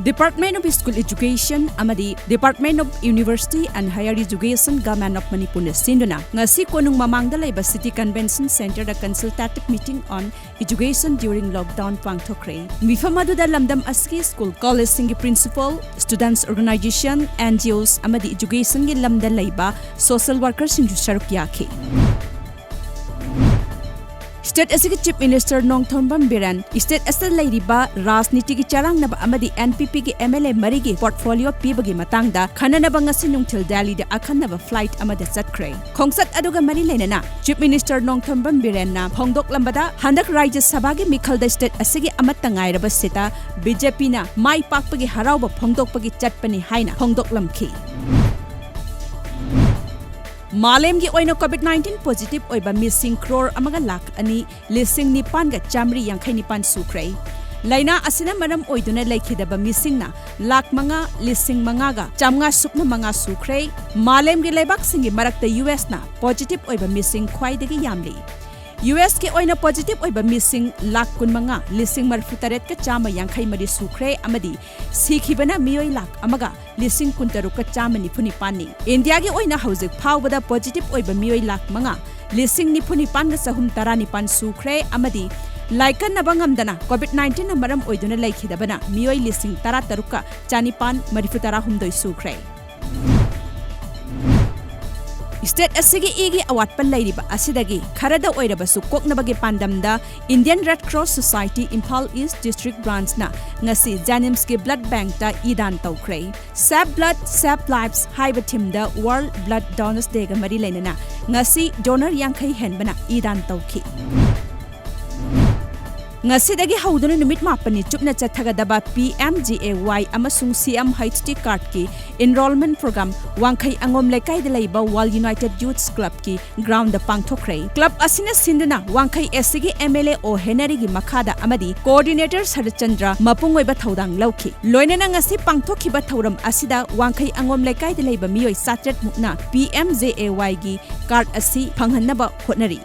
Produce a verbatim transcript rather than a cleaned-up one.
Department of School Education ꯑꯃꯗꯤ Department of University and Higher Education, Government of Manipurꯅ ꯁꯤꯟꯗꯨꯅ ꯉꯁꯤ ꯀꯣꯅꯨꯡ ꯃꯃꯥꯡꯗ ꯂꯩꯕ City Convention Centreꯗ Consultative Meeting on Education During Lockdown ꯄꯥꯡꯊꯣꯛꯈ꯭ꯔꯦ꯫ ꯃꯤꯐꯝ ꯑꯗꯨꯗ ꯂꯝꯗꯝ ꯑꯁꯤꯒꯤ school, collegeꯁꯤꯡꯒꯤ principal, students organisation, NGOs ꯑꯃꯗꯤ educationꯒꯤ ꯂꯝꯗ ꯂꯩꯕ social workerꯁꯤꯡꯁꯨ ꯁꯔꯨꯛ ꯌꯥꯈꯤ꯫ State ꯑꯁꯤꯒꯤ Chief Minister Nongthombam Biren state ꯑꯁꯤꯗ ꯂꯩꯔꯤꯕ ꯔꯥꯖꯅꯤꯇꯤꯒꯤ ꯆꯔꯥꯡꯅꯕ ꯑꯃꯗꯤ NPPꯒꯤ MLA ꯃꯔꯤꯒꯤ portfolio ꯄꯤꯕꯒꯤ ꯃꯇꯥꯡꯗ ꯈꯟꯅꯅꯕ ꯉꯁꯤ ꯅꯨꯡꯊꯤꯜ ꯗꯦꯜꯂꯤꯗ ꯑꯈꯟꯅꯕ flight ꯑꯃꯗ ꯆꯠꯈ꯭ꯔꯦ꯫ ꯈꯣꯡꯆꯠ ꯑꯗꯨꯒ ꯃꯔꯤ ꯂꯩꯅꯅ Chief Minister ꯅꯣꯡꯊꯣꯝꯕꯝ ꯕꯤꯔꯦꯟꯅ ꯐꯣꯡꯗꯣꯛꯂꯝꯕꯗ, ꯍꯟꯗꯛ ꯔꯥꯖ꯭ꯌ ꯁꯚꯥꯒꯤ ꯃꯤꯈꯜꯗ state ꯑꯁꯤꯒꯤ ꯑꯃꯠꯇ ꯉꯥꯏꯔꯕ seatꯇ BJPꯅ ꯃꯥꯏ ꯄꯥꯛꯄꯒꯤ ꯍꯔꯥꯎꯕ ꯐꯣꯡꯗꯣꯛꯄꯒꯤ ꯆꯠꯄꯅꯤ ꯍꯥꯏꯅ ꯐꯣꯡꯗꯣꯛꯂꯝꯈꯤ꯫ ꯃꯥꯂꯦꯝꯒꯤ ꯑꯣꯏꯅ COVID nineteen positive ꯑꯣꯏꯕ ꯃꯤꯁꯤꯡ ꯀ꯭ꯔꯣꯔ ꯑꯃꯒ ꯂꯥꯈ ꯑꯅꯤ ꯂꯤꯁꯤꯡ ꯅꯤꯄꯥꯟꯒ ꯆꯥꯃꯔꯤ ꯌꯥꯡꯈꯩ ꯅꯤꯄꯥꯟ ꯁꯨꯈ꯭ꯔꯦ꯫ ꯂꯥꯏꯅꯥ ꯑꯁꯤꯅ ꯃꯔꯝ ꯑꯣꯏꯗꯨꯅ ꯂꯩꯈꯤꯗꯕ ꯃꯤꯁꯤꯡꯅ ꯂꯥꯈ ꯃꯉꯥ ꯂꯤꯁꯤꯡ ꯃꯉꯥꯒ ꯆꯥꯃꯉꯥ ꯁꯨꯞꯅ ꯃꯉꯥ ꯁꯨꯈ꯭ꯔꯦ꯫ ꯃꯥꯂꯦꯝꯒꯤ ꯂꯩꯕꯥꯛꯁꯤꯡꯒꯤ ꯃꯔꯛꯇ USꯅ positive ꯑꯣꯏꯕ ꯃꯤꯁꯤꯡ ꯈ꯭ꯋꯥꯏꯗꯒꯤ ꯌꯥꯝꯂꯤ꯫ USꯀꯤ ꯑꯣꯏꯅ positive ꯑꯣꯏꯕ ꯃꯤꯁꯤꯡ ꯂꯥꯈ ꯀꯨꯟꯃꯉꯥ ꯂꯤꯁꯤꯡ ꯃꯔꯤꯐꯨ ꯇꯔꯦꯠꯀ ꯆꯥꯝꯃ ꯌꯥꯡꯈꯩ ꯃꯔꯤ ꯁꯨꯈ꯭ꯔꯦ ꯑꯃꯗꯤ ꯁꯤꯈꯤꯕꯅ ꯃꯤꯑꯣꯏ ꯂꯥꯈ ꯑꯃꯒ ꯂꯤꯁꯤꯡ ꯀꯨꯟꯇꯔꯨꯛꯀ ꯆꯥꯝꯃ ꯅꯤꯐꯨ ꯅꯤꯄꯥꯟꯅꯤ꯫ ꯏꯟꯗꯤꯌꯥꯒꯤ ꯑꯣꯏꯅ ꯍꯧꯖꯤꯛ ꯐꯥꯎꯕꯗ positive ꯑꯣꯏꯕ ꯃꯤꯑꯣꯏ ꯂꯥꯈ ꯃꯉꯥ ꯂꯤꯁꯤꯡ ꯅꯤꯐꯨ ꯅꯤꯄꯥꯟꯒ ꯆꯍꯨꯝ ꯇꯔꯥꯅꯤꯄꯥꯟ ꯁꯨꯈ꯭ꯔꯦ ꯑꯃꯗꯤ ꯂꯥꯏꯀꯠꯅꯕ ꯉꯝꯗꯅ COVID nineteenꯅ ꯃꯔꯝ ꯑꯣꯏꯗꯨꯅ ꯂꯩꯈꯤꯗꯕꯅ ꯃꯤꯑꯣꯏ ꯂꯤꯁꯤꯡ ꯇꯔꯥꯇꯔꯨꯛꯀ ꯆꯥꯅꯤꯄꯥꯟ ꯃꯔꯤꯐꯨ ꯇꯔꯥꯍꯨꯝꯗꯣꯏ ꯁꯨꯈ꯭ꯔꯦ꯫ State ꯑꯁꯤꯒꯤ ꯏꯒꯤ ꯑꯋꯥꯠꯄ ꯂꯩꯔꯤꯕ ꯑꯁꯤꯗꯒꯤ ꯈꯔꯗ ꯑꯣꯏꯔꯕꯁꯨ ꯀꯣꯛꯅꯕꯒꯤ ꯄꯥꯟꯗꯝꯗ Indian Red Cross Society Imphal East District Branchꯅ ꯉꯁꯤ JNIMSꯀꯤ blood bankꯇ ꯏ ꯗꯥꯟ ꯇꯧꯈ꯭ꯔꯦ꯫ Save Blood, Save Lives ꯍꯥꯏꯕ themeꯗ World Blood Donors Dayꯒ ꯃꯔꯤ ꯂꯩꯅꯅ ꯉꯁꯤ donor ꯌꯥꯡꯈꯩ ꯍꯦꯟꯕꯅ ꯏ ꯗꯥꯟ ꯇꯧꯈꯤ꯫ ꯉꯁꯤꯗꯒꯤ ꯍꯧꯗꯨꯅ ꯅꯨꯃꯤꯠ ꯃꯥꯄꯟꯅꯤ ꯆꯨꯞꯅ ꯆꯠꯊꯒꯗꯕ PMGAY ꯑꯃꯁꯨꯡ CMHT cardꯀꯤ enrollment program ꯋꯥꯡꯈꯩ ꯑꯉꯣꯝ ꯂꯩꯀꯥꯏꯗ ꯂꯩꯕ World United Youths Clubꯀꯤ groundꯗ ꯄꯥꯡꯊꯣꯛꯈ꯭ꯔꯦ꯫ Club ꯑꯁꯤꯅ ꯁꯤꯟꯗꯨꯅ ꯋꯥꯡꯈꯩ ꯑꯦꯁꯤꯒꯤ MLA ꯑꯣ ꯍꯦꯅꯔꯤꯒꯤ ꯃꯈꯥꯗ ꯑꯃꯗꯤ coordinator ꯁꯔꯠꯆꯟꯗ꯭ꯔ ꯃꯄꯨꯡ ꯑꯣꯏꯕ ꯊꯧꯗꯥꯡ ꯂꯧꯈꯤ꯫ ꯂꯣꯏꯅꯅ ꯉꯁꯤ ꯄꯥꯡꯊꯣꯛꯈꯤꯕ ꯊꯧꯔꯝ ꯑꯁꯤꯗ ꯋꯥꯡꯈꯩ ꯑꯉꯣꯝ ꯂꯩꯀꯥꯏꯗ ꯂꯩꯕ ꯃꯤꯑꯣꯏ ꯆꯥꯇ꯭ꯔꯦꯠ ꯃꯨꯛꯅ PMJAYꯒꯤ card ꯑꯁꯤ ꯐꯪꯍꯟꯅꯕ ꯍꯣꯠꯅꯔꯤ꯫